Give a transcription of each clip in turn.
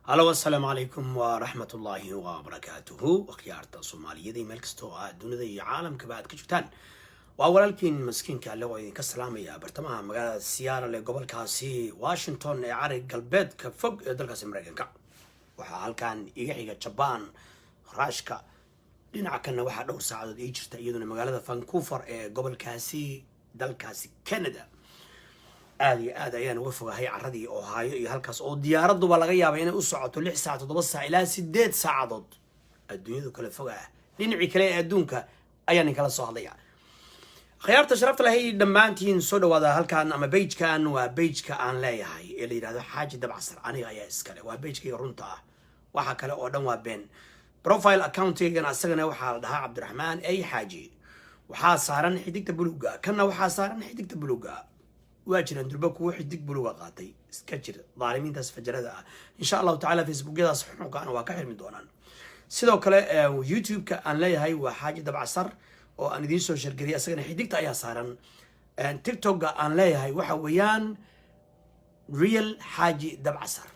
Halo, assalaamu calaykum waraxmatullaahi wabarakaatuhu. Akhyaarta Soomaaliyada iyo meel kasta oo aad dunida iyo caalamkaba aad ka joogtaan, waa walaalkiin maskiinka Alle oo idinka salaamaya bartamaha magaalada Seattle ee gobolkaasi Washington ee cariga galbeedka fog ee dalkaasi Mareykanka. Waxaa halkan iga xiga Jabaan, Ruushka. Dhinaca kalena waxaa dhowr saacadood ii jirta iyaduna magaalada Vancouver ee gobolkaasi dalkaasi Canada. Aada iyo aad ayaan uga fogahay caradii Ohio iyo halkaas oo diyaaraduba laga yaabay inay u socoto 6 saac, 7 saac ilaa 8 saacadood. Adduunyadu kale foga ah, dhinacii kale ee adduunka ayaan inkala soo hadlaya. Akhyaarta sharafta lahay, dhammaantiin soo dhawaada. Halkan ama page-kan waa page-ka aan leeyahay ee la yidhahdo Xaaji Dabcasar. Aniga ayaa iskale, waa page-kayga runta ah. Waxa kale oo dhan waa been. Profile account-kaygana asagana waxaa la dhahaa Cabdiraxmaan A Xaaji. Waxaa saaran xidigta buluga, kanna waxaa saaran xidigta buluga. Waa jiraan durba kuwo xidig buluga qaatay. Iska jir dhaalimiintaas fajarada ah. Insha Allahu tacala Facebookyadaas xunxunkaana waa ka xirmi doonaan. Sidoo kale YouTube-ka aan leeyahay waa Xaaji Dabcasar oo aan idiin soo shargeliyay, asagana xidigta ayaa saaran. TikTok-ga aan leeyahay waxa weeyaan Real Xaaji Dabcasar.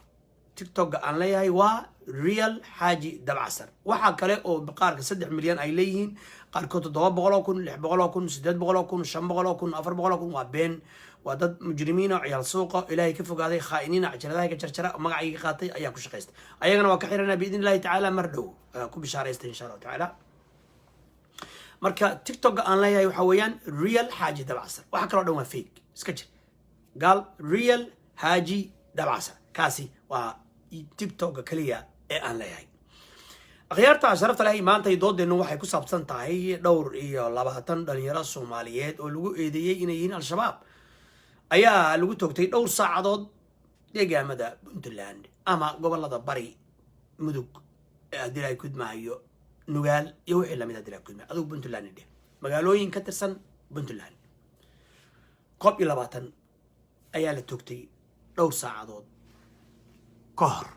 TikTok-ga aan leeyahay waa Real Xaaji Dabcasar. Waxaa kale oo qaarka 3 milyan ay leeyihiin, qaarkood 700,000, 600,000, 800,000, 500,000, 400,000, waa been. Waa dad mujrimiin oo ciyaal suuqa, Ilaahay ka fogaaday, khaa'iniina, cajaladaha ka jarjara, magacayga qaatay ayaa ku shaqaysta. Ayagana waa ka xiranaa biidn Illahi tacaala mar dhow. Ku bishaaraysta insha Allahu tacaala. Marka TikTok-ga aan leeyahay waxaa weeyaan Real Xaaji Dabcasar. Waxa kaloo dhan waa fake, iska jir gaal. Real Xaaji Dabcasar, kaasi waa TikTok-ga keliya ee aan leeyahay. Akhyaarta sharafta leh, maanta doodeennu waxay ku saabsan tahay dhowr iyo labaatan dhalinyaro Soomaaliyeed oo lagu eedeeyey inay yihiin Al-Shabaab ayaa lagu toogtay dhowr saacadood deegaamada Puntland ama gobolada Bari, Mudug, haddii Ilahay kudmaayo, Nugaal iyo wixii lamid. Haddii Ilahay kudmaayo, adigu Puntland dheh, magaalooyin ka tirsan Puntland, 21 ayaa la toogtay dhowr saacadood ka hor.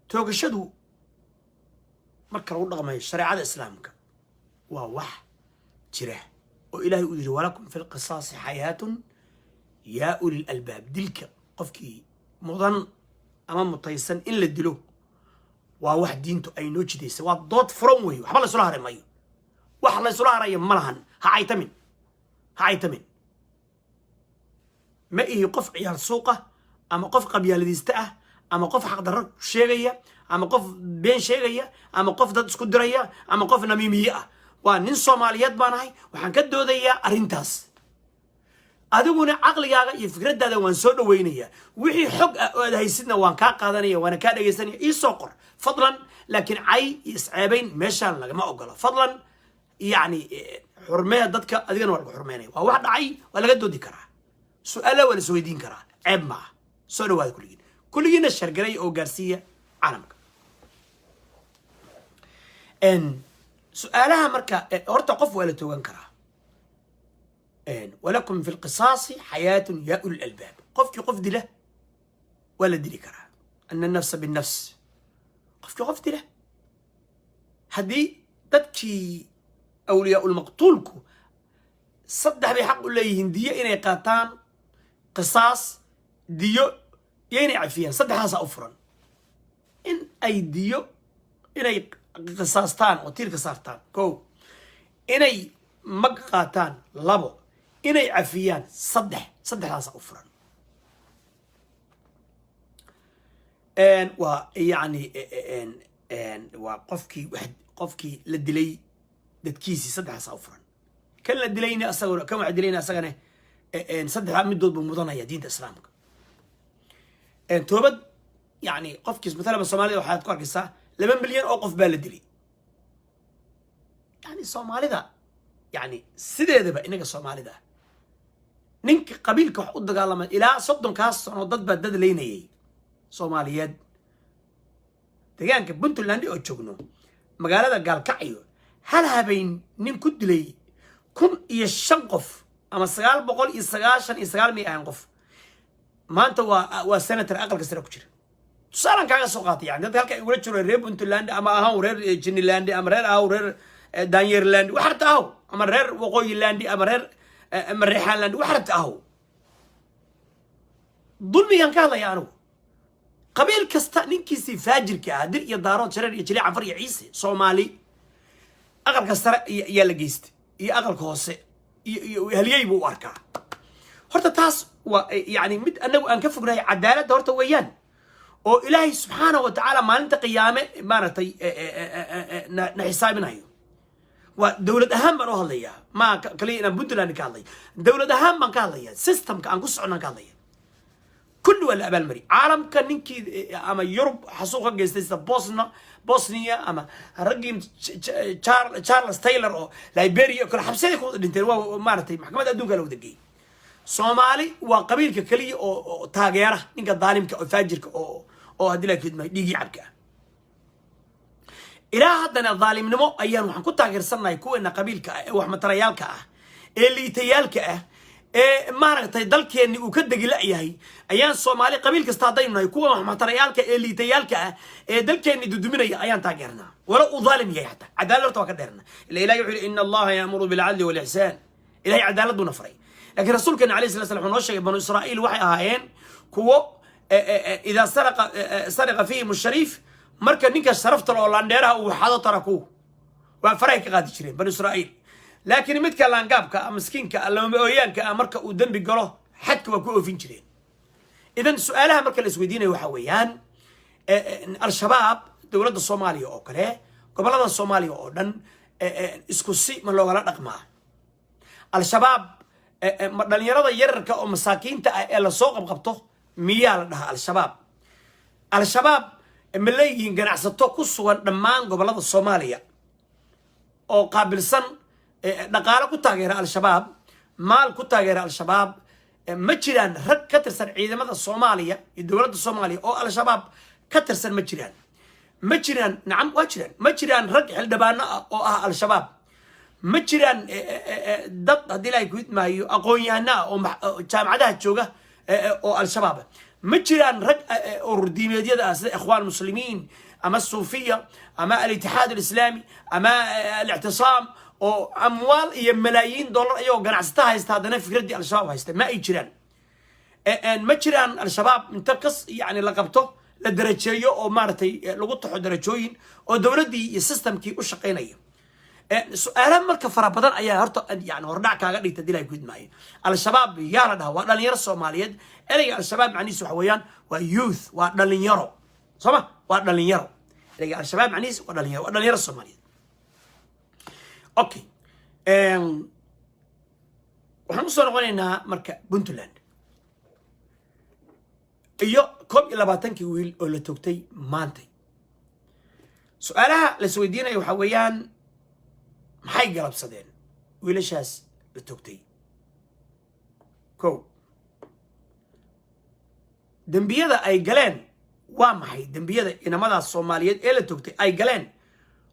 Toogashadu marka lagu dhaqmayo shareecada Islaamka waa wax jira oo Ilaahay uu yidhi: "ولكم في القصاص حياة يا أولي الألباب". Dilka qofkii mudan ama mutaysan in la dilo waa wax diintu ay noo jidaysay. Waa dood furan wey, waxba laysula haray mayo, wax laysula haraya ma lahan. Ha caytamin, ha caytamin. Ma ihi qof ciyaal suuqa ama qof qabyaaladiista ah ama qof xaqdarro sheegaya ama qof been sheegaya ama qof dad isku diraya ama qof namiimiye ah. Waa nin Soomaaliyeed baan ahay. Waxaan ka doodayaa arrintaas. Adiguna caqligaaga iyo fikraddaada waan soo dhawaynayaa. Wixii xog ah oo aad haysidna waan kaa qaadanaya, waana kaa dhegaysanaya. Ii soo qor fadlan, laakiin cay iyo isceebayn meeshaan lagama ogola. Fadlan, yacni, xurmee dadka, adigana waa lagu xurmeynaya. Waa wax dhacay, waa laga doodi karaa, su-aala waa la is weydiin karaa, ceeb ma ah. Soo dhawaada kulligiin, kulligiina share-garay oo gaarsiiya caalamka. Su-aalaha marka horta qof waa la toogan karaa. ولكم في القصاص حياة يا أولي الألباب. Qofkii qof dila waa la dili karaa. أن النفس بالنفس. Qofkii qof dila, haddii dadkii awliyaa ulmaqtuulku saddex bay xaq u leeyihiin: diyo inay qaataan, qisaas, diyo iyo inay cafiyaan. Saddexdaasaa u furan: in ay diyo, inay qisaastaan oo tiirka saartaan ko, inay mag qaataan labo, inay cafiyaan saddex. Saddexdaasa u furan. Waa yacni waa qofkii wax, qofkii la dilay dadkiisii saddexdaasa u furan. Kan la dilayna asaguna, kan wax dilayna asagana saddexdaa midood buu mudanaya diinta Islaamka. Toobad yani qofkiis matalan Soomaalida waxaad ku arkaysaa 2 milyan oo qof baa la dilay. Yani Soomaalida, yani sideedaba inaga Soomaalida ninka qabiilka wax u dagaalama ilaa 30-kaas sano dad baa dad leynayay Soomaaliyeed. Deegaanka Puntland oo joogno, magaalada Gaalkacyo, hal habeen nin ku dilay 1005 qof ama 999 may ahan qof, maanta waa senator aqalka sare ku jira. Tusaalan kaaga soo qaatay, yani dadka halka igula jiro reer Puntland ama ahaw reer Jiniland ama reer ahaw reer Daanyerland, wax rabta ahaw, ama reer Waqooyiland ama reer Mareexaanland, wax rabta ahaw. Dulmigaan ka hadlaya anigu. Qabiil kasta ninkiisii faajirka ah, Dir iyo Daarood, Shareer iyo Jilic, Canfar iyo Ciise, Soomaali aqalka sare ayaa la geystay iyo aqalka hoose iyo halyey buu u arkaa. Horta taas waa yani mid anagu aan ka fognahay cadaaladda horta weeyaan, oo Ilaahay subxaanahu wa tacaala maalinta qiyaame maaragtay na xisaabinayo. Waa dowlad ahaan baan u hadlayaa, ma kaliya inaan Puntland ka hadlay. Dowlad ahaan baan ka hadlaya, systemka aan ku socnaan ka hadlaya. Kulli waa la abaalmari caalamka. Ninkii ama Yurub xasuuq ka geystay sida Bosnia ama raggii Charles Taylor oo Liberia oo kale, xabsiyada ku wada dhinteen, waa maaragtay maxkamadda adduunka la wada geeyey. Soomaali waa qabiilka keliya oo taageera ninka daalimka oo faajirka oo haddii la kidmay dhiigii cabka ah. Ilaa haddana daalimnimo ayaan waxaan ku taageersannahay kuweena qabiilka ah ee wax matarayaalka ah ee liitayaalka ah ee maaragtay dalkeenni uu ka degi la'yahay. Ayaan Soomaali qabiil kasta haddaynu nahay, kuwa wax matarayaalka ee liitayaalka ah ee dalkeenni duduminaya ayaan taageernaa, walo uu daalim yahay xataa. Cadaalad horta waa ka dheerna ila. Ilahi wuxuu yihi: "Ina Allaha yaamuru bilcadli walixsaan." Ilahay cadaalad buuna faray, laakiin rasuulkeena alayhi salat slam wuxuu noo sheegay Banu Israa'iil waxay ahaayeen kuwo idaa saraqa sariqa fihim shariif, marka ninka sharafta oo laandheeraha uu xado, taraku, waa farahay ka qaadi jireen Banu Israa'iil. Laakiin midka laangaabka ah, miskiinka ah, lama ooyaanka ah, marka uu dembi galo, xadka waa ku oofin jireen. Idan su-aalaha marka la isweydiinayo waxaa weeyaan: Al-Shabaab dowladda Soomaaliya oo kale, gobollada Soomaaliya oo dhan isku si ma loogala dhaqmaa? Al-Shabaab ma dhalinyarada yararka oo masaakiinta ah ee lasoo qabqabto miyaa la dhahaa Al-Shabaab? Al-Shabaab ma leeyihiin ganacsato ku sugan dhammaan gobollada Soomaaliya oo qaabilsan dhaqaalo ku taageera Al-Shabaab, maal ku taageera Al-Shabaab? Ma jiraan rag ka tirsan ciidamada Soomaaliya iyo dowladda Soomaaliya oo Al-Shabaab ka tirsan? Ma jiraan? Ma jiraan? Nacam, waa jiraan. Ma jiraan rag xildhibaano ah oo ah Al-Shabaab? Ma jiraan dad, haddii Ilahay ku idmaayo, aqoon-yahano ah oo jaamacadaha jooga oo Al-Shabaab ah? Ma jiraan rag urur diimeedyada ah sida Ikhwaan Muslimiin ama Suufiya ama Alitixaad Alislaami ama Alictisaam oo amwaal iyo malaayiin dollar ayagoo ganacsata haysta haddana fikraddii Al-Shabaab haysta? Ma ay jiraan? Ma jiraan Al-Shabaab inta kas yani la qabto, la darajeeyo oo maaragtay lagu taxo darajooyin oo dowladdii iyo systemkii u shaqaynaya? Su-aalaha marka fara badan ayaa horta yani hordhac kaaga dhigta dilay ku idmaayo. Al-Shabaab yaa la dhaha? Waa dhalinyaro Soomaaliyeed. Ereyga Al-Shabaab macnihiisu waxa weeyaan waa youth, waa dhalinyaro, soo ma? Waa dhalinyaro. Ereyga Al-Shabaab macnihiisu waa dhalinyaro, waa dhalinyaro Soomaaliyeed. Okay, waxaan usoo noqonaynaa marka Puntland iyo 21-kii wiil oo la togtay maantay. Su-aalaha la isweydiinaya waxaa weeyaan: maxay galabsadeen wiilashaas la togtay? Ko, dembiyada ay galeen waa maxay? Dembiyada inamadaas Soomaaliyeed ee la togtay ay galeen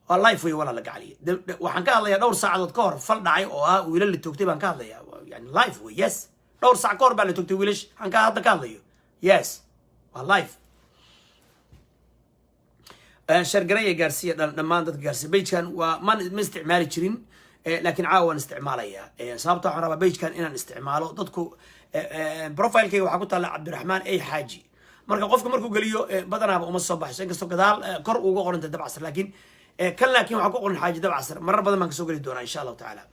waa life wey, walaa la gacaliya. Waxaan ka hadlayaa dhowr saacadood ka hor fal dhacay oo ah wiilal la togtay baan ka hadlayaa. Yani life wey, yes. Dhowr saac ka hor baa la togtay wiilash aan ka hadda ka hadlayo. Yes, waa life. Share gareeya, gaarsiiya dhammaan dadka, gaarsiiya pagekan. Waa man ma isticmaali jirin, laakiin caawa waan isticmaalayaa. Sababta waxaan rabaa pagekan inaan isticmaalo dadku profilekayga waxaa ku taalla Cabdiraxmaan A Xaaji. Marka qofka markuu geliyo badanaaba uma soo baxayso, inkastoo gadaal kor uga qoranta Dabcasar, laakiin kan laakiin waxaa ku qoran Xaaji Dabcasar. Marar badan baan kasoo geli doonaa insha Allahu tacaala.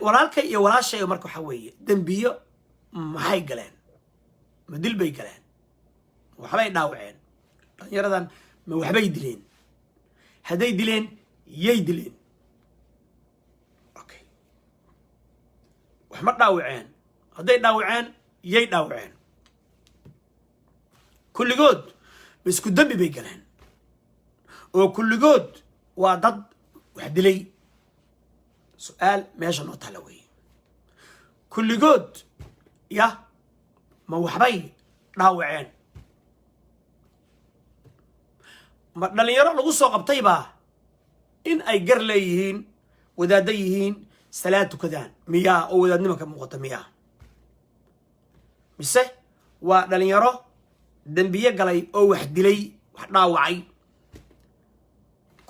Walaalkay iyo walaashay, marka waxaa weeye: dembiyo maxay galeen? Ma dil bay galeen? Waxbay dhaawaceen dhalinyaradan? Ma waxbay dileen? Hadday dileen, yay dileen? Okay, wax ma dhaawaceen? Hadday dhaawaceen, yay dhaawaceen? Kulligood ma isku dembi bay galeen oo kulligood waa dad wax dilay? Su-aal meesha noo taalla weeye. Kulligood ya ma waxbay dhaawaceen? Ma dhalinyaro lagu soo qabtaybaa in ay gar leeyihiin, wadaaddo yihiin, salaad tukadaan miyaa oo wadaadnimo ka muuqata miyaa, mise waa dhalinyaro dembiye galay oo wax dilay, wax dhaawacay?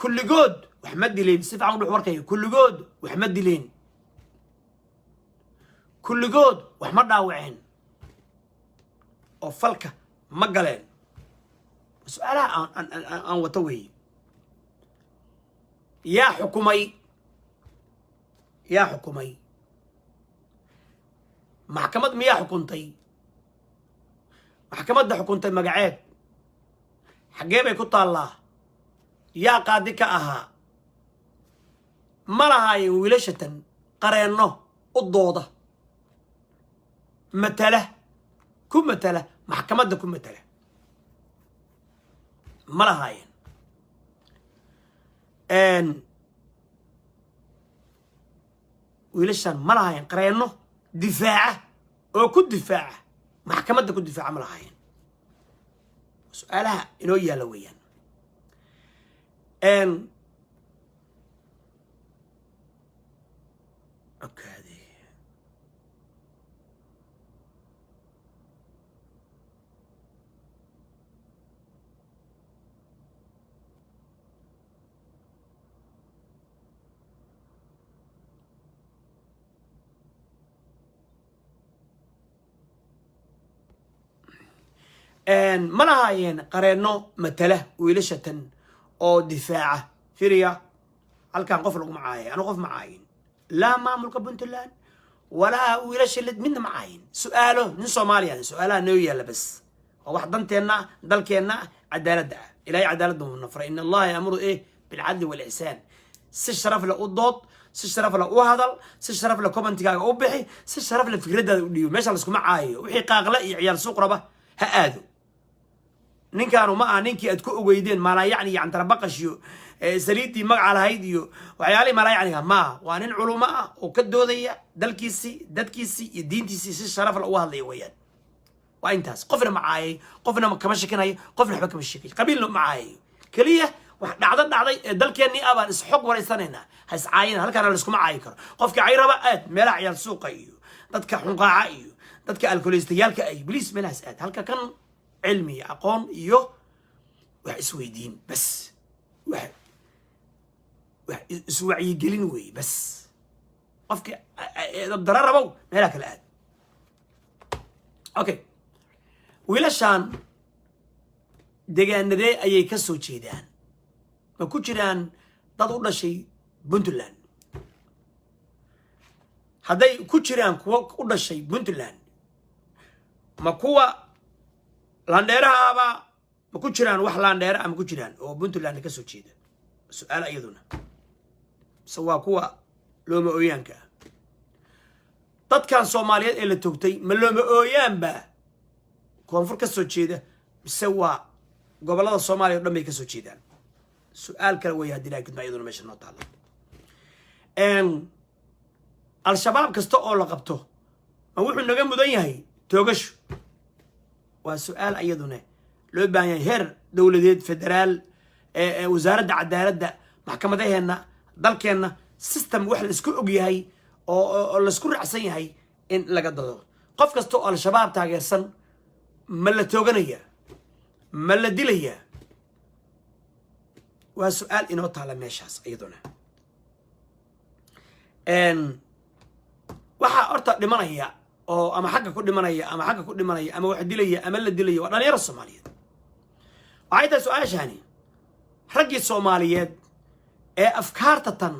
Kulligood wax ma dileen? Si fiican u dhex warkaya. Kulligood wax ma dileen? Kulligood wax ma dhaawaceen? Oo falka ma galeen? Su-aalaha aan wato weeye. Yaa xukumay? Yaa xukumay? Maxkamad miyaa xukuntay? Maxkamadda xukuntay magaceed? Xaggee bay ku taallaa? Yaa qaadi ka ahaa? Ma lahaayeen wiilashatan qareenno u dooda, matala, ku matala maxkamadda, ku matala? Ma lahaayeen wiilashan? Ma lahaayeen qareenno difaaca oo ku difaaca maxkamadda, ku difaaca? Ma lahaayeen? Su-aalaha inoo yaalla weeyaan. Okay, ma lahaayeen qareenno matala wiilashatan oo difaaca? Firiya, halkan qof laguma caayay. Anu qof ma caayin, laa maamulka Puntland walaa wiilasha midna ma caayin. Su-aalo nin Soomaaliya, su-aalaha noo yaalla bas waa wax danteenna ah, dalkeenna ah, cadaaladda ah. Ilahay cadaaladda uu nafray. إن الله يأمر بالعدل والإحسان. Si sharaf leh u dood, si sharaf leh u hadal, si sharaf leh commentigaaga u bixi, si sharaf leh fikradaada u dhiibo. Meesha laskuma caayayo. Wixii qaaqle iyo ciyaal suuq raba ha aado. Ninkaanu ma aha ninkii aad ku ogeydeen maalaayacni iyo cantarabaqash iyo saliiddii magaca lahayd iyo waxyaalihii maalaayacniga maaha. Waa nin culumo ah oo ka doodaya dalkiisii, dadkiisii iyo diintiisii, si sharaf leh uga hadlaya weeyaan. Waa intaas. Qofna ma caayay, qofna kama shakinayo, qofna waxba kama sheekayo, qabiilna ma caayayo. Keliya wax dhacdo dhacday ee dalkeennii ah baan isxog waraysanaynaa. Ha iscaayina, halkaana layskuma caayi karo. Qofkii cay raba, aad meelaha ciyaal suuqa iyo dadka xunqaaca iyo dadka alkooliistayaalka ay, please, meelahaas aad. Halka kan cilmi iyo aqoon iyo wax isweydiin bas, wax iswacyigelin weeye bas. Qofki dara rabow, meelaha kale aad. Okay, wiilashaan deegaanadee ayay ka soo jeedaan? Ma ku jiraan dad u dhashay Puntland? Hadday ku jiraan kuwo u dhashay Puntland, ma kuwa laandheerahaaba? Ma ku jiraan wax laandheera ah? Ma ku jiraan oo Puntland ka soo jeeda? Su-aal iyaduna. Mise waa kuwa looma ooyaanka ah? Dadkan Soomaaliyeed ee la toogtay ma looma ooyaanba koonfur ka soo jeeda, mise waa gobollada Soomaaliya o dhan bay ka soo jeedaan? Su-aal kale wey. Haddii ilahay gudma, iyaduna meesha noo taalla. Al-Shabaab kasta oo la qabto ma wuxuu naga mudan yahay toogasho? Waa su-aal iyaduna loo baahan yahay. Heer dowladeed, federaal, wasaaradda cadaaladda, maxkamadaheenna, dalkeenna, system wax laisku og yahay oo laisku raacsan yahay in laga dado. Qof kasta oo Al-Shabaab taageersan ma la tooganaya? Ma la dilayaa? Waa su-aal inoo taala meeshaas iyaduna. Waxaa horta dhimanaya oo ama xagga ku dhimanaya ama xagga ku dhimanaya ama wax dilaya ama la dilaya waa dhalinyaro Soomaaliyeed. Waxay tahay su-aashaani: raggii Soomaaliyeed ee afkaarta tan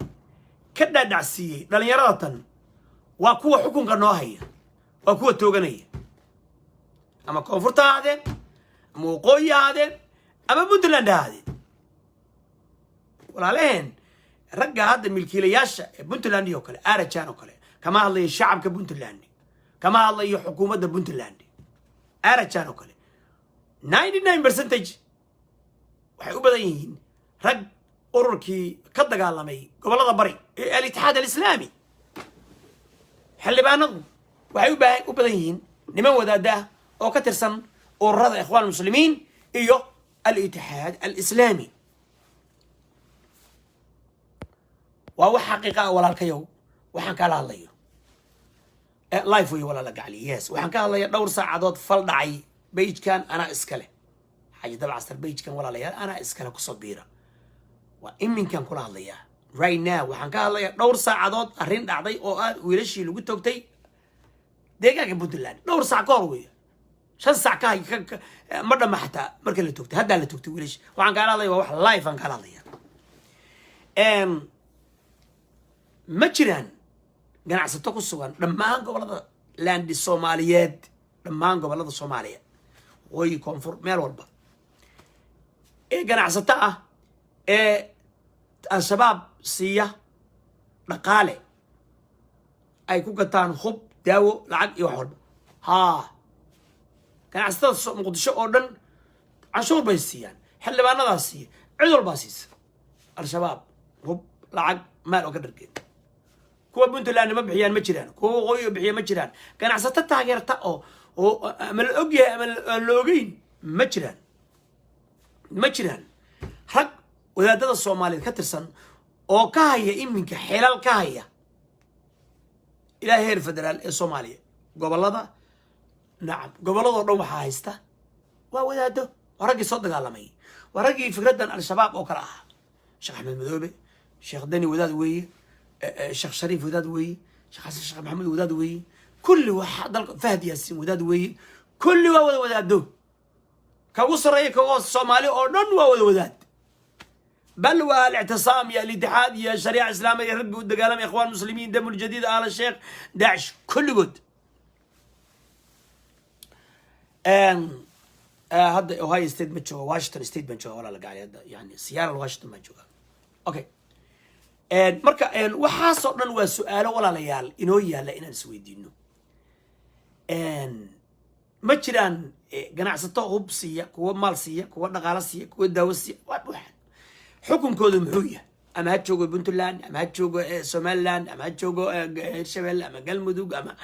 ka dhaadhacsiiyey dhalinyarada tan waa kuwa xukunka noo haya, waa kuwa tooganaya. Ama koonfurta ha ahaadeen, ama waqooyi ha ahaadeen, ama Puntland ha ahaadeen. Walaalaheen, ragga hadda milkiilayaasha ee Puntland oo kale, Arajan oo kale, kama hadlayo shacabka Puntland, kama hadlayo xukuumadda Puntland. Arajan oo kale, 99% waxay u badan yihiin rag ururkii ka dagaalamay gobollada bari ee Al-Itixaad Alislaami. Xildhibaanadu waxay u badan yihiin niman wadaada ah oo ka tirsan ururada Ikhwaan Muslimiin iyo Al-Itixaad Alislaami. Waa wax xaqiiqa ah, walaalkayow. Waxaan kala hadlayo live wey, walaala gacli. Yes, waxaan ka hadlaya dhowr saacadood fal dhacay. Page-kan anaa iskale, Xaaji Dabcasar. Page-kan, walaalayaal, anaa iskale, kusoo biira. Waa iminkan kula hadlayaa, right now. Waxaan ka hadlayaa dhowr saacadood arrin dhacday oo ah wiilashii lagu toogtay deegaanka Puntland dhowr saac ka hor wey. 5 sac ka hay ma dhama xataa marka la toogtay. Haddaa la toogtay wiilasha. Waxaan kaala hadlaya waa wax live aan kaala hadlaya. Ma jiraan ganacsato ku sugan dhammaan gobolada landi Soomaaliyeed, dhammaan gobolada Soomaaliya, waqooyi, koonfur, meel walba, ee ganacsato ah ee Al-Shabaab siiya dhaqaale ay ku gataan hub, daawo, lacag iyo wax walba? Haa, ganacsatada Muqdisho oo dhan canshuur bay siiyaan, xildhibaanadaa siiya, cid walbaa siisa Al-Shabaab hub, lacag, maal oo ka dhargeen. Kuwa Puntland ma bixiyaan? Ma jiraan. Kuwa waqooyi bixiya? Ma jiraan. Ganacsato taageerta oo ama la ogyahay ama aan la ogeyn ma jiraan? Ma jiraan. Rag wadaadada Soomaaliyeed ka tirsan oo ka haya iminka xilal ka haya ilaa heer federaal ee Soomaaliya, gobolada, nacam, gobolladoo dhan waxaa haysta waa wadaado. Waa raggii soo dagaalamay, waa raggii fikraddan Al-Shabaab oo kale ahaa. Sheekh Axmed Madoobe, Sheekh Dani wadaad weeye, Sheekh Shariif wadaad weeye, Sheekh Xasan Sheekh Maxamed wadaad weeye, kulli waxa dalka, Fahd Yaasiin wadaad weeye. Kulli waa wada wadaado. Kagu sarreeya, kagu hoose, Soomaali oo dhan waa wada wadaad. Bal waa Alictisaam iyo Alitixaad iyo Shariica Islaamiya iyo raggi u dagaalamay, Ikhwaan Muslimiin, Damul Jadiid, Aala Sheekh, Daacish, kulligood. Hadda Ohio State ma jooga, Washington State baan jooga, walaala gaali. Hadda yani Seattle, Washington baan jooga. Okay, marka waxaasoo dhan waa su-aalo, walaalayaal, inoo yaalla inaan isweydiino. Ma jiraan ganacsato hub siiya, kuwa maal siiya, kuwa dhaqaalo siiya, kuwa daawo siiya? Waa buuxan. Xukunkoodu muxuu yahay? Ama ha joogo Puntland, ama ha joogo Somaliland, ama ha joogo Hirshabelle, ama Galmudug, ama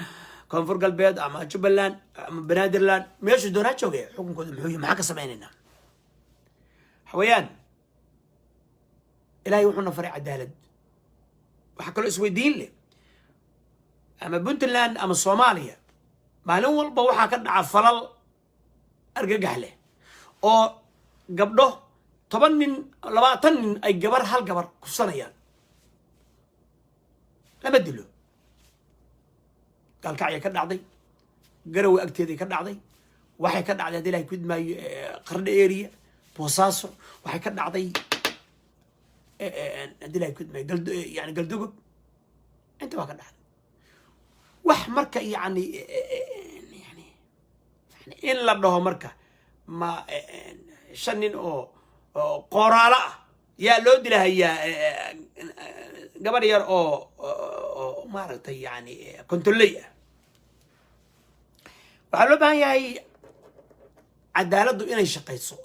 Koonfur Galbeed, ama Jubbaland, ama Banaadirland, meeshuu doon ha jooge, xukunkoodu muxuu yahay? Maxaan ka samaynaynaa? Waxa weeyaan, Ilaahay wuxuuna faray cadaalad. Waxaa kaloo isweydiin leh, ama Puntland ama Soomaaliya, maalin walba waxaa ka dhaca falal argagax leh oo gabdho 10 nin, 20 nin ay gabar, hal gabar kufsanayaan. Lama dilo. Gaalkacyay ka dhacday, Garowe agteeday ka dhacday, waxay ka dhacday, hadii Ilahay kudmaayo, Qardho area, Boosaaso waxay ka dhacday, haddii Ilahay kudmaayo, yani Galdogob, inta waa ka dhacday. Wax marka yani in la dhaho marka ma shan nin oo qooraalo ah yaa loo dilahayaa gabar yar oo maaragtay yani kontoley ah? Waxaa loo baahan yahay cadaaladdu inay shaqayso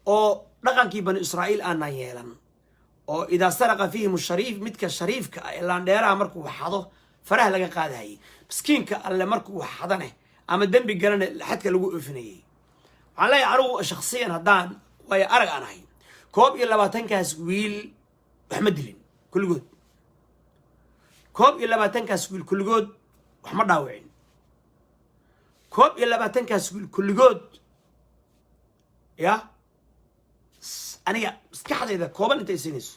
oo dhaqankii Banu Israa'iil aanan yeelan, oo idaa saraqa fiihim shariif, midka shariifka ah ee laandheeraha markuu xado faraha laga qaadahayay, miskiinka alle markuu xadane ama dembi galane xadka lagu oofinayay. Waxaan leeyahay anigu shaksiyan, haddaan waayo arag aan ahay, 21-kaas wiil wax ma dilin kulligood. 21-kaas wiil kulligood wax ma dhaawicin. 21-kaas wiil kulligood ya aniga maskaxdayda kooban intay siinayso,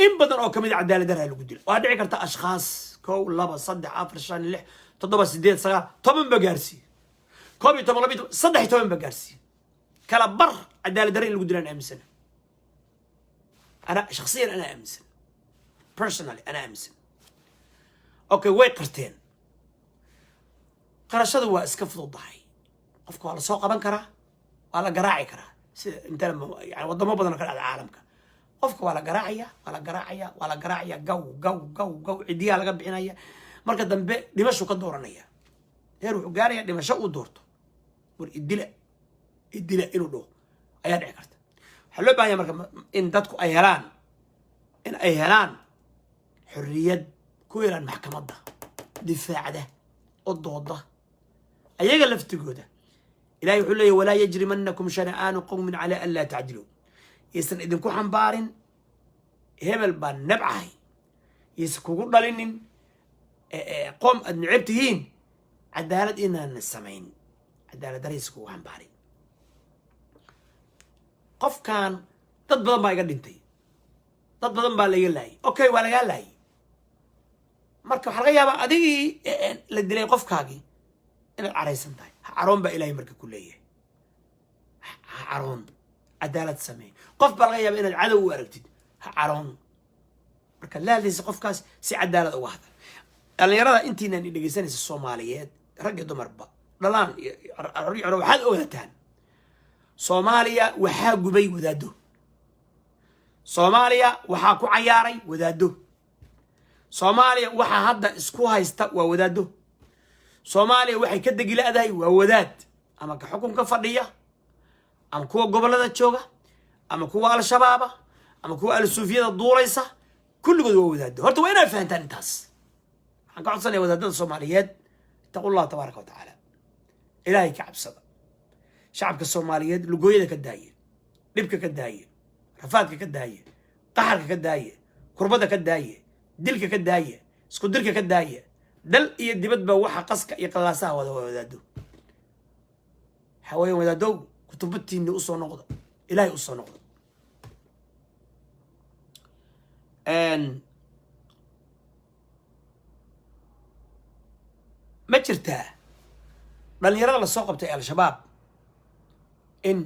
in badan oo kamid a cadaalad daraa lagu dila. Waa dhici karta ashkhaas kow, laba, saddex, afar, shan, lix, toddoba, sideed, sagaal, 10 ba gaarsiiye, 11, 12, 13 ba gaarsiiye, kala bar cadaalad darra in lagu dilaan aaminsana. Ana shaksiyan anaa aaminsan, personally anaa aaminsan. Okay, way qarteen. Qarashadu waa iska fududahay. Qofka waa lasoo qaban karaa, waa la garaaci karaa, sida inta yani wadamo badan oo ka dhacda caalamka. Qofka waa la garaacaya, waa la garaacaya, waa la garaacaya, gaw gaw gaw gaw, cidiyaha laga bixinaya. Marka dambe dhimashu ka dooranaya. Heer wuxuu gaaraya dhimasho uu doorto. War idila, idila inuu dhaho ayaa dhici karta. Waxaa loo bahanya marka in dadku ay helaan, in ay helaan xorriyad ku helaan maxkamadda difaacda oo dooda ayaga laftigooda. Ilahay wuxuu leeyahy: walaa yajrimanakum shana'aanu qowmin calaa an laa tacdiluu. Yaysan idinku xambaarin hebel baan nabcahay, yaysan kugu dhalinin qoom aad necab tihiin cadaalad inaanan samayn. Cadaalad dara yaysan kugu xambaarin. Qofkan dad badan baa iga dhintay, dad badan baa laiga laayay. Okay, waa lagaa laayay. Marka waxaa laga yaabaa adigii la dilay qofkaagii Inaad caraysan tahay, ha caroon baa Ilaahay marka ku leeyahay. Ha caroon, cadaalad samee. Qof baa laga yaaba inaad cadow u aragtid, ha caroon. Markaad la hadlaysa qofkaas, si cadaalad uga hadal. Dhallinyarada intiinan i dhegeysanaysa, Soomaaliyeed, rag iyo dumarba, dhalaan iyo carruur, waxaad ogaataan, Soomaaliya waxaa gubay wadaaddo. Soomaaliya waxaa ku cayaaray wadaaddo. Soomaaliya waxaa hadda isku haysta waa wadaaddo. Soomaaliya waxay ka degi la'dahay waa wadaad, ama ka xukunka fadhiya, ama kuwa gobollada jooga, ama kuwa Al-Shabaaba, ama kuwa Al-Suufiyada duulaysa. Kulligood waa wadaaddo. Horta waa inaad fahantaan intaas. Waxaan ka codsanaya wadaadada Soomaaliyeed: ittaqu Allah tabaaraka wa tacaala, Ilaahay ka cabsada. Shacabka Soomaaliyeed lugooyada ka daaye, dhibka ka daaye, rafaadka ka daaye, qaxarka ka daaye, kurbada ka daaye, dilka ka daaye, isku dirka ka daaye. Dal iyo dibadba waxa qaska iyo qalaasaha wada waa wadaado. Waxaa weeyaan, wadaadow, kutubatiinni usoo noqda, Ilaahay usoo noqda. Ma jirtaa dhalinyarada lasoo qabtay Al-Shabaab in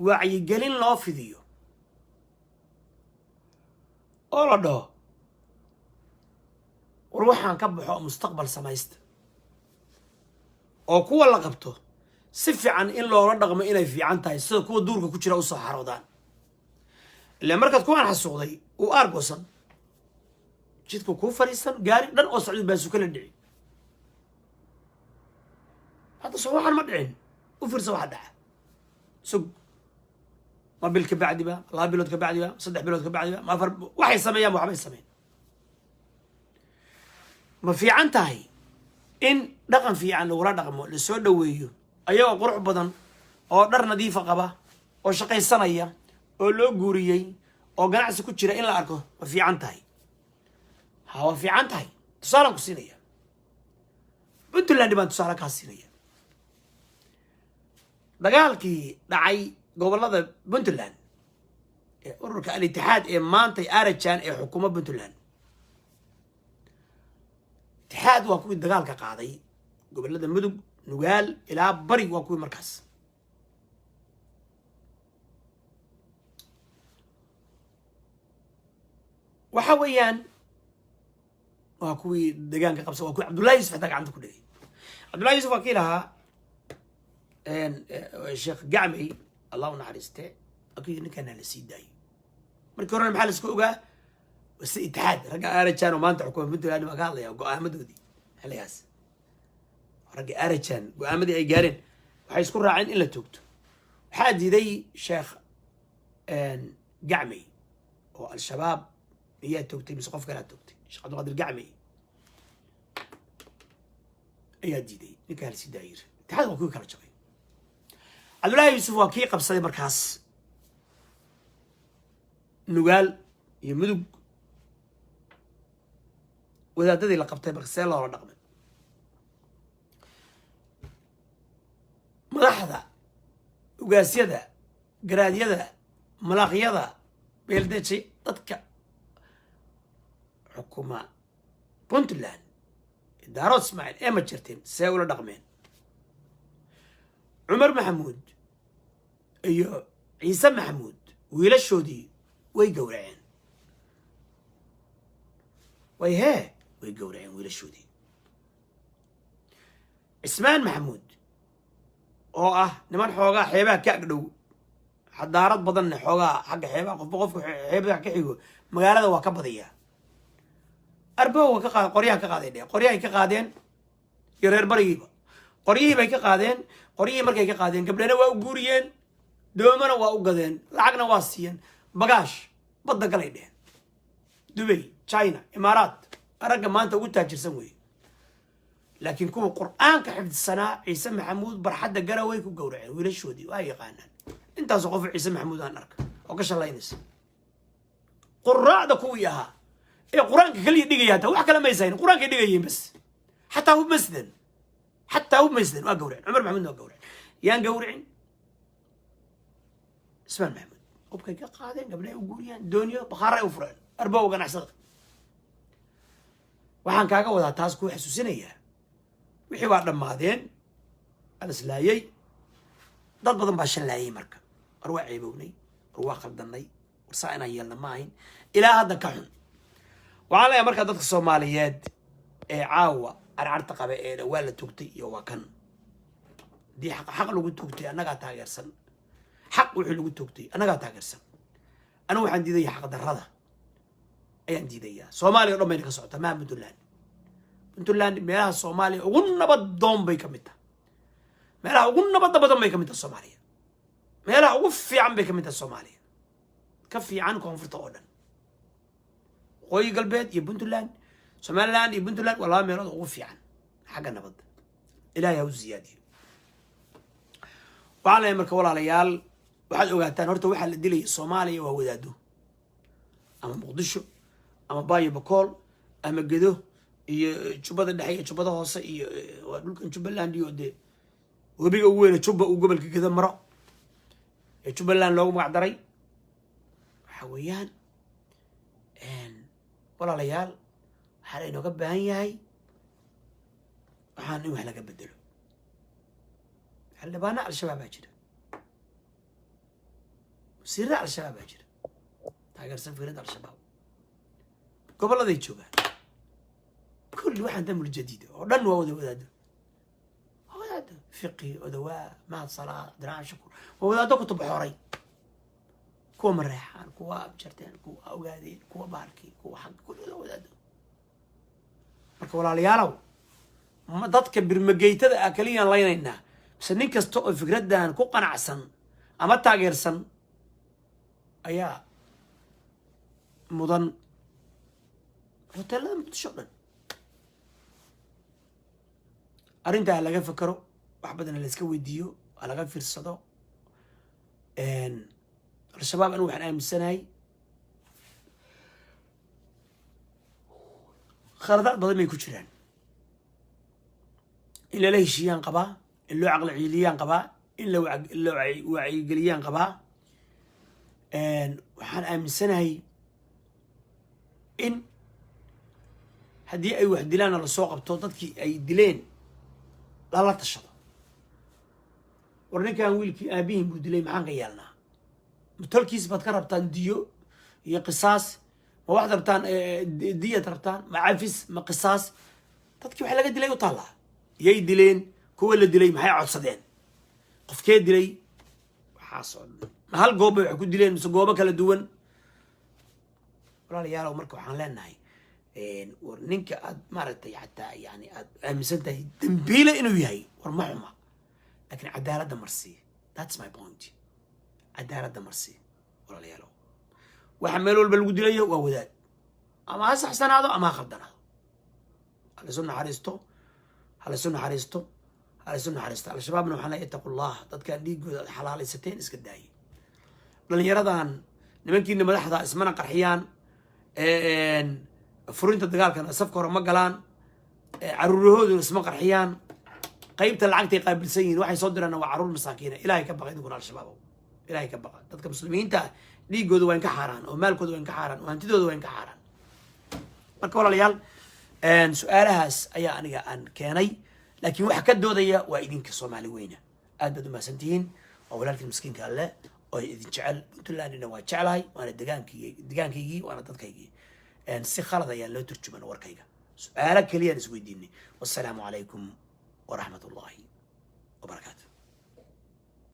wacyigelin loo fidiyo oo la dhaho, "War waxaan ka baxo oo mustaqbal samaysta," oo kuwa la qabto si fiican in loola dhaqmo inay fiican tahay, sida kuwa duurka ku jira usoo xaroodaan? Ilaa markaad kuwaan xasuuqday uu aargosan jidku kuu fadhiisan, gaari dhan oo socdo baasuka la dhici. Hadda soo waxaan ma dhicin. U fiirsa waxa dhaca. Sug, ma bil ka bacdiba, 2 bilood ka bacdiba, 3 bilood ka bacdiba, ma afar, waxay sameeyaan waxbay sameyn. Ma fiican tahay in dhaqan fiican lagula dhaqmo, lasoo dhoweeyo, ayagoo qurux badan oo dhar nadiifa qaba oo shaqaysanaya oo loo guuriyey oo ganacsi ku jira in la arko? Ma fiican tahay? Ha, waa fiican tahay. Tusaalaan ku siinaya Puntland baan tusaale kaa siinaya. Dagaalkii dhacay gobollada Puntland ee ururka Al-Itixaad ee maantay Arajan ee xukuma Puntland, Itixaad, waa kuwii dagaalka qaaday gobollada Mudug, Nugaal ilaa Bari. Waa kuwii markaas waxa weeyaan waa kuwii deegaanka qabsa, waa kuwii Cabdullahi Yusuf xataa gacanta ku dhigay. Cabdullahi Yusuf waa kii lahaa Sheekh Gacmey, Allah u naxariiste, waa kii ninkaana la sii daayey. Markii horena maxaa la isku ogaa? Si Itixaad, ragga Arajan oo maanta xukuma Puntland baan ka hadlaya. Go-aamadoodii xilligaas, ragga Arajan go-aamadii ay gaareen, waxay isku raaceen in la toogto. Waxaa diiday Sheekh Gacmey oo Al-Shabaab iyaa toogtay mise qof kalaa toogtay. Sheekh Cabdiqaadir Gacmey ayaa diiday, ninkaa la sii daayir. Itixaad waa kuwii kala jabay. Cabdullaahi Yuusuf waa kii qabsaday markaas Nugaal iyo Mudug. Wadaadadii la qabtay marka see loola dhaqmay? Madaxda, ugaasyada, garaadyada, malaaqyada, beeldeji, dadka xukuma Puntland, Daarood Ismaaciil ee ma jirteen, see ula dhaqmeen Cumar Maxamuud iyo Ciise Maxamuud? Wiilashoodii way gowraceen. Way hee, way gowraceen wiilashoodii. Cismaan Maxamuud oo ah niman xoogaa xeebaha ka agdhow, xadaarad badanne, xoogaa xagga xeebaha, qofba qofka xeebaha ka xigo magaalada waa ka badiyaa. Arbowa ka qaad, qoryaha ka qaaday dhe, qoryahay ka qaadeen iyo reer barigiiba qoryihii bay ka qaadeen. Qoryihii markay ka qaadeen, gabdhana waa u guuriyeen, doomana waa u gadeen, lacagna waa siiyeen, bagaash badda galay dheheen. Dubay, China, Imaaraat, ragga maanta ugu taajirsan weeye. Laakiin kuwa Qur-aanka xifdisanaa, Ciise Maxamuud, barxadda Garaway ku gowraceen wiilashoodii. Waa yaqaanaan intaasoo qof Ciise Maxamuud aan arka oo ka shallaynaysa. Quraacda kuwii ahaa ee Qur-aanka kaliya dhigaya, hataa wax kale maysayn, Qur-aankay dhigayeen bas, xataa hub masdan, xataa hub masdan, waa gowraceen. Cumar Maxamuudna waa gowraceen. Yaan gowracin? Ismaan Maxamuud. Hubkay ka qaadeen, gabdhahay u guuriyeen, dooniyo bakhaaray u fureen, arbow ganacsada. Waxaan kaaga wadaa, taas kuu xasuusinayaa, wixii waa dhammaadeen, alaslaayey. Dad badan baa shallaayay. Marka war waa ceebownay, war waa khaldanay, war saa inaan yeelna ma ahayn, ilaa hadda ka xun. Waxaan leeyahay markaa dadka Soomaaliyeed ee caawa carcarta qaba ee waa la tugtay iyo waa kan, haddii xaq lagu tugtay, annagaa taageersan. Xaq wixii lagu tugtay annagaa taageersan. Anigu waxaan diidaya xaq darrada ayaan diidayaa. Soomaaliya o dhan bayna ka socotaa, maha Puntland. Puntland meelaha Soomaaliya ugu nabadoon bay ka mid tahay, meelaha ugu nabadda badan bay ka mid tahay Soomaaliya, meelaha ugu fiican bay ka mid tahay Soomaaliya, ka fiican koonfurta oo dhan. Waqooyi Galbeed iyo Puntland, Somaliland iyo Puntland waa laba meelood ugu fiican xagga nabadda. Ilaahay ha u ziyaadiyo. Waxaan leeyahay marka, walaalayaal, waxaad ogaataan horta waxaa la dilaya Soomaaliya waa wadaado, ama Muqdisho ama Baayo Bakool ama Gedo iyo Jubbada Dhexe iyo Jubbada Hoose iyo waa dhulkan Jubbaland iyo dee webiga ugu weyne Jubba uu gobolka Gedo maro ee Jubbaland loogu magac daray. Waxa weeyaan, walaalayaal, waxaa laynooga baahan yahay waxaan in wax laga bedelo. Xildhibaano Al-Shabaab baa jira, wasiirada Al-Shabaab baa jira taageersan fikrada Al-Shabaab, gobolladay joogaan kulli. Waxaan Damul Jadiid oo dhan waa wada wadaado, waa wadaado Fiqi, Odawaa, Mahad Salaad, Cabdiraxmaan Shakuur, waa wadaado kutub xoray. Kuwa Mareexaan, kuwa Abjarteen, kuwa Ogaadeen, kuwa Baalkii, kuwa xag, kulli waa wadaado. Marka walaalayaalow, ma dadka birmageytada ah keliyaan laynaynaa, mise nin kasta oo fikraddan ku qanacsan ama taageersan ayaa mudan hoteelada Muqdisho o dhan? Arrintaa laga fekero, wax badan la iska weydiiyo, ha laga fiirsado. Al-Shabaab anigu waxaan aaminsanahay khaladaad badan bay ku jiraan. In lala heshiiyaan qabaa, in loo caqli ciiliyaan qabaa, in la wacyigeliyaan qabaa. Waxaan aaminsanahay in haddii ay wax dilaanna lasoo qabto, dadkii ay dileen lala tashado. War ninkan wiilkii aabihiin buu dilay, maxaan ka yeelnaa? Ma tolkiis baad ka rabtaan diyo iyo qisaas? Ma waxaad rabtaan diyad rabtaan? Ma cafis? Ma qisaas? Dadkii waxa laga dilay u taallaa. Yay dileen? Kuwa la dilay maxay codsadeen? Qofkee dilay? Waxaas oo dhan, ma hal goob bay wax ku dileen mise goobo kala duwan? Walaalayaalow, marka waxaan leenahay, war ninka aad maaragtay xataa yani aad aaminsan tahay dambiile inuu yahay, war ma xuma, laakiin cadaaladda marsii. That's my point. Cadaaladda marsii, walaalayaalow. Waxa meel walba lagu dilayo waa wadaad, ama ha saxsanaado ama ha khaldanaado. Halaisu naxariisto, halaisu naxariisto, halaisu naxariisto. Al-Shabaabna waxaan leeyahay, ittaqu llah. Dadkan dhiigooda aad xalaalaysateen iska daayay. Dhalinyaradan nimankiina madaxda ismana qarxiyaan, furinta dagaalkana safka hore ma galaan, caruurahooduna isma qarxiyaan, qaybta lacagtay qaabilsan yihiin. Waxay soo diraanna waa caruur masaakiina. Ilahay ka baqa idinkuna, Al-Shabaab, Ilahay ka baqa. Dadka muslimiinta ah dhiigooda waa inka xaaraan, oo maalkooda waa inka xaaraan, oo hantidooda waa inka xaaraan. Marka walaalayaal, su-aalahaas ayaa aniga aan keenay, laakiin waxa ka doodaya waa idinka Soomaali weyna. Aad baad umahadsantihiin. Waa walaalkiin miskiinka Alleh oo idin jecel. Puntlandina waa jeclahay, waana degaanki degaankaygii, waana dadkaygii. Si khalad ayaan loo turjuman warkayga. Su-aalo keliyaan isweydiinay. Wassalaamu calaykum waraxmat ullahi wabarakaatu.